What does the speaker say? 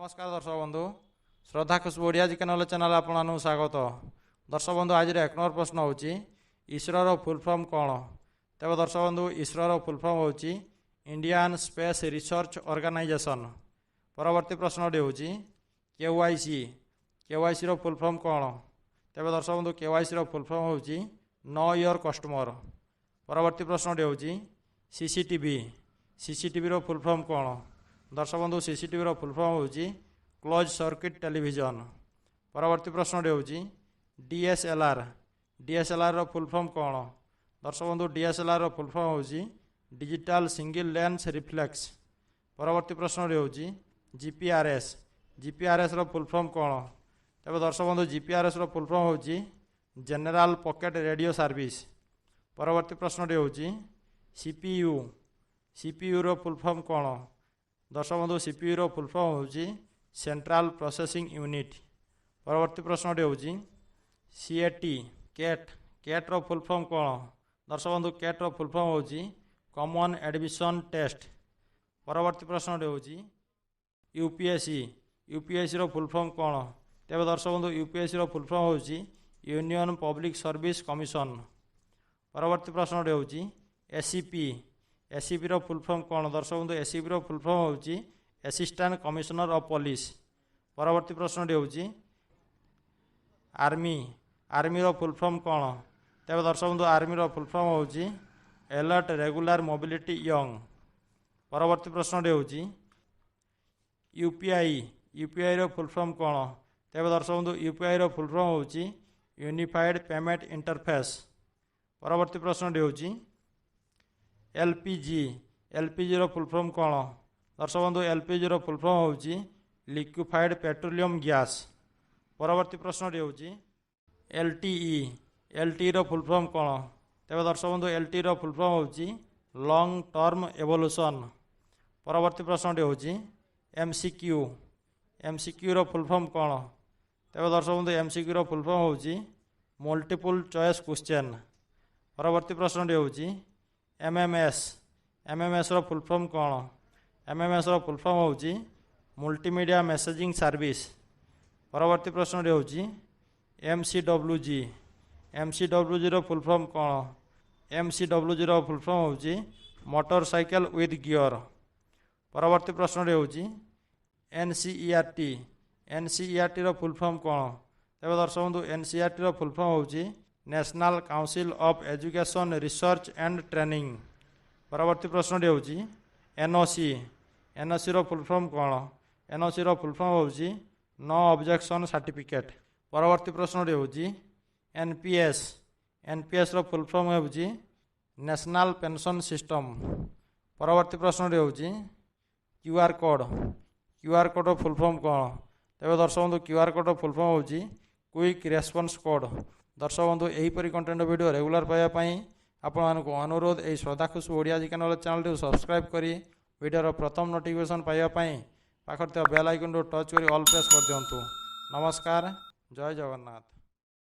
ନମସ୍କାର ଦର୍ଶକ ବନ୍ଧୁ, ଶ୍ରଦ୍ଧା ଖୁସବୁ ଓଡ଼ିଆ ଜିକେ ନଲେଜ ଚ୍ୟାନେଲ୍ ଆପଣମାନଙ୍କୁ ସ୍ୱାଗତ। ଦର୍ଶକ ବନ୍ଧୁ, ଆଜିର 1 ନମ୍ବର ପ୍ରଶ୍ନ ହେଉଛି, ଇସ୍ରୋର ଫୁଲ୍ ଫର୍ମ କ'ଣ? ତେବେ ଦର୍ଶକ ବନ୍ଧୁ, ଇସ୍ରୋର ଫୁଲ୍ ଫର୍ମ ହେଉଛି ଇଣ୍ଡିଆନ୍ ସ୍ପେସ୍ ରିସର୍ଚ୍ଚ ଅର୍ଗାନାଇଜେସନ୍। ପରବର୍ତ୍ତୀ ପ୍ରଶ୍ନଟି ହେଉଛି, କେୱାଇସି, କେୱାଇସିର ଫୁଲ୍ ଫର୍ମ କ'ଣ? ତେବେ ଦର୍ଶକ ବନ୍ଧୁ, କେୱାଇସିର ଫୁଲ୍ ଫର୍ମ ହେଉଛି ନୋ your customer. ପରବର୍ତ୍ତୀ ପ୍ରଶ୍ନଟି ହେଉଛି, ସିସିଟିଭି, ସିସିଟିଭିର ଫୁଲ୍ ଫର୍ମ କ'ଣ? ଦର୍ଶକ ବନ୍ଧୁ, ସିସିଟିଭିର ଫୁଲ୍ ଫର୍ମ ହେଉଛି କ୍ଲୋଜ୍ ସର୍କିଟ୍ ଟେଲିଭିଜନ। ପରବର୍ତ୍ତୀ ପ୍ରଶ୍ନଟି ହେଉଛି, ଡିଏସ୍ଏଲ୍ଆର୍, ଡିଏସ୍ଏଲ୍ଆର୍ର ଫୁଲ୍ ଫର୍ମ କ'ଣ? ଦର୍ଶକ ବନ୍ଧୁ, ଡିଏସ୍ଏଲ୍ଆର୍ର ଫୁଲ୍ ଫର୍ମ ହେଉଛି ଡିଜିଟାଲ ସିଙ୍ଗିଲ୍ ଲେନ୍ସ ରିଫ୍ଲେକ୍ସ। ପରବର୍ତ୍ତୀ ପ୍ରଶ୍ନଟି ହେଉଛି, ଜିପିଆର୍ଏସ୍, ଜିପିଆର୍ଏସ୍ର ଫୁଲ୍ ଫର୍ମ କ'ଣ? ତେବେ ଦର୍ଶକ ବନ୍ଧୁ, ଜିପିଆର୍ଏସ୍ର ଫୁଲ୍ ଫର୍ମ ହେଉଛି ଜେନେରାଲ ପକେଟ୍ ରେଡ଼ିଓ ସର୍ଭିସ୍। ପରବର୍ତ୍ତୀ ପ୍ରଶ୍ନଟି ହେଉଛି, ସିପିୟୁ, ସିପିୟୁର ଫୁଲ୍ ଫର୍ମ କ'ଣ? ଦର୍ଶକ ବନ୍ଧୁ, ସିପିୟୁର ଫୁଲ୍ ଫର୍ମ ହେଉଛି ସେଣ୍ଟ୍ରାଲ ପ୍ରୋସେସିଂ ୟୁନିଟ୍। ପରବର୍ତ୍ତୀ ପ୍ରଶ୍ନଟି ହେଉଛି, ସିଏଟି, କେଟ୍, କେଟ୍ର ଫୁଲ୍ ଫର୍ମ କ'ଣ? ଦର୍ଶକ ବନ୍ଧୁ, କେଟ୍ର ଫୁଲ୍ ଫର୍ମ ହେଉଛି କମନ୍ ଆଡ଼ମିସନ୍ ଟେଷ୍ଟ। ପରବର୍ତ୍ତୀ ପ୍ରଶ୍ନଟି ହେଉଛି, ୟୁପିଏସ୍ସି, ୟୁପିଏସ୍ସିର ଫୁଲ୍ ଫର୍ମ କ'ଣ? ତେବେ ଦର୍ଶକ ବନ୍ଧୁ, ୟୁପିଏସ୍ସିର ଫୁଲ୍ ଫର୍ମ ହେଉଛି ୟୁନିୟନ୍ ପବ୍ଲିକ୍ ସର୍ଭିସ୍ କମିଶନ। ପରବର୍ତ୍ତୀ ପ୍ରଶ୍ନଟି ହେଉଛି, ଏସିପି, ଏସିପିର ଫୁଲ୍ ଫର୍ମ କ'ଣ? ଦର୍ଶକ ବନ୍ଧୁ, ଏସିପିର ଫୁଲ୍ ଫର୍ମ ହେଉଛି ଆସିଷ୍ଟାଣ୍ଟ କମିଶନର ଅଫ୍ ପୋଲିସ। ପରବର୍ତ୍ତୀ ପ୍ରଶ୍ନଟି ହେଉଛି, ଆର୍ମି, ଆର୍ମିର ଫୁଲ୍ ଫର୍ମ କ'ଣ? ତେବେ ଦର୍ଶକ ବନ୍ଧୁ, ଆର୍ମିର ଫୁଲ୍ ଫର୍ମ ହେଉଛି ଆଲର୍ଟ ରେଗୁଲାର ମୋବିଲିଟି ୱିଙ୍ଗ। ପରବର୍ତ୍ତୀ ପ୍ରଶ୍ନଟି ହେଉଛି, ୟୁପିଆଇ, ୟୁପିଆଇର ଫୁଲ୍ ଫର୍ମ କ'ଣ? ତେବେ ଦର୍ଶକ ବନ୍ଧୁ, ୟୁପିଆଇର ଫୁଲ୍ ଫର୍ମ ହେଉଛି ୟୁନିଫାଇଡ୍ ପେମେଣ୍ଟ ଇଣ୍ଟରଫେସ୍। ପରବର୍ତ୍ତୀ ପ୍ରଶ୍ନଟି ହେଉଛି, ଏଲ୍ପିଜି, ଏଲ୍ପିଜିର ଫୁଲ୍ ଫର୍ମ କ'ଣ? ଦର୍ଶକ ବନ୍ଧୁ, ଏଲ୍ପିଜିର ଫୁଲ୍ ଫର୍ମ ହେଉଛି ଲିକ୍ୱିଫାଇଡ୍ ପେଟ୍ରୋଲିୟମ୍ ଗ୍ୟାସ୍। ପରବର୍ତ୍ତୀ ପ୍ରଶ୍ନଟି ହେଉଛି, ଏଲ୍ଟିଇ, ଏଲ୍ଟିଇର ଫୁଲ୍ ଫର୍ମ କ'ଣ? ତେବେ ଦର୍ଶକ ବନ୍ଧୁ, ଏଲ୍ଟିଇର ଫୁଲ୍ ଫର୍ମ ହେଉଛି ଲଙ୍ଗ୍ ଟର୍ମ ଏଭଲ୍ୟୁସନ୍। ପରବର୍ତ୍ତୀ ପ୍ରଶ୍ନଟି ହେଉଛି, ଏମ୍ସିକ୍ୟୁ, ଏମ୍ସିକ୍ୟୁର ଫୁଲ୍ ଫର୍ମ କ'ଣ? ତେବେ ଦର୍ଶକ ବନ୍ଧୁ, ଏମ୍ସିକ୍ୟୁର ଫୁଲ୍ ଫର୍ମ ହେଉଛି ମଲ୍ଟିପୁଲ୍ ଚଏସ୍ କ୍ୱେଶ୍ଚେନ୍। ପରବର୍ତ୍ତୀ ପ୍ରଶ୍ନଟି ହେଉଛି, ଏମ୍ଏମ୍ଏସ୍, ଏମ୍ଏମ୍ଏସ୍ର ଫୁଲ୍ ଫର୍ମ କ'ଣ? ଏମ୍ଏମ୍ଏସ୍ର ଫୁଲ୍ ଫର୍ମ ହେଉଛି ମଲ୍ଟିମିଡ଼ିଆ ମେସେଜିଂ ସର୍ଭିସ୍। ପରବର୍ତ୍ତୀ ପ୍ରଶ୍ନଟି ହେଉଛି, ଏମ୍ସିଡବ୍ଲ୍ୟୁଜି, ଏମ୍ସିଡବ୍ଲ୍ୟୁଜିର ଫୁଲ୍ ଫର୍ମ କ'ଣ? ଏମ୍ସିଡବ୍ଲ୍ୟୁଜିର ଫୁଲ୍ ଫର୍ମ ହେଉଛି ମୋଟର ସାଇକେଲ ୱିଥ୍ ଗିଅର। ପରବର୍ତ୍ତୀ ପ୍ରଶ୍ନଟି ହେଉଛି, ଏନ୍ସିଇଆର୍ଟି, ଏନ୍ସିଇଆର୍ଟିର ଫୁଲ୍ ଫର୍ମ କ'ଣ? ତେବେ ଦର୍ଶକ ବନ୍ଧୁ, ଏନ୍ସିଇଆର୍ଟିର ଫୁଲ୍ ଫର୍ମ ହେଉଛି National Council of Education Research and Training। ପରବର୍ତ୍ତୀ ପ୍ରଶ୍ନଟି ହେଉଛି, ଏନ୍ଓସି, ଏନ୍ଓସିର ଫୁଲ୍ ଫର୍ମ କ'ଣ? ଏନ୍ଓସିର ଫୁଲ୍ ଫର୍ମ ହେଉଛି ନୋ ଅବଜେକ୍ସନ୍ ସାର୍ଟିଫିକେଟ୍। ପରବର୍ତ୍ତୀ ପ୍ରଶ୍ନଟି ହେଉଛି, ଏନ୍ପିଏସ୍, ଏନ୍ପିଏସ୍ର ଫୁଲ୍ ଫର୍ମ ହେଉଛି ନ୍ୟାସନାଲ୍ ପେନ୍ସନ୍ ସିଷ୍ଟମ୍। ପରବର୍ତ୍ତୀ ପ୍ରଶ୍ନଟି ହେଉଛି, କ୍ୟୁଆର୍ କୋଡ଼୍, କ୍ୟୁଆର୍ କୋଡ଼୍ର ଫୁଲ୍ ଫର୍ମ କ'ଣ? ତେବେ ଦର୍ଶକ ବନ୍ଧୁ, କ୍ୟୁଆର୍ କୋଡ଼୍ର ଫୁଲ୍ ଫର୍ମ ହେଉଛି କୁଇକ୍ ରେସ୍ପନ୍ସ କୋଡ଼୍। ଦର୍ଶକ ବନ୍ଧୁ, ଏହିପରି କଣ୍ଟେଣ୍ଟ ଭିଡ଼ିଓ ରେଗୁଲାର ପାଇବା ପାଇଁ ଆପଣମାନଙ୍କୁ ଅନୁରୋଧ, ଏହି ଶ୍ରଦ୍ଧା ଖୁସବୁ ଓଡ଼ିଆ ଜିକେ ନଲେଜ ଚ୍ୟାନେଲଟିକୁ ସବସ୍କ୍ରାଇବ୍ କରି ଭିଡ଼ିଓର ପ୍ରଥମ ନୋଟିଫିକେସନ୍ ପାଇବା ପାଇଁ ପାଖରେ ଥିବା ବେଲ୍ ଆଇକନ୍ଟିକୁ ଟଚ୍ କରି ଅଲ୍ ପ୍ରେସ୍ କରିଦିଅନ୍ତୁ। ନମସ୍କାର, ଜୟ ଜଗନ୍ନାଥ।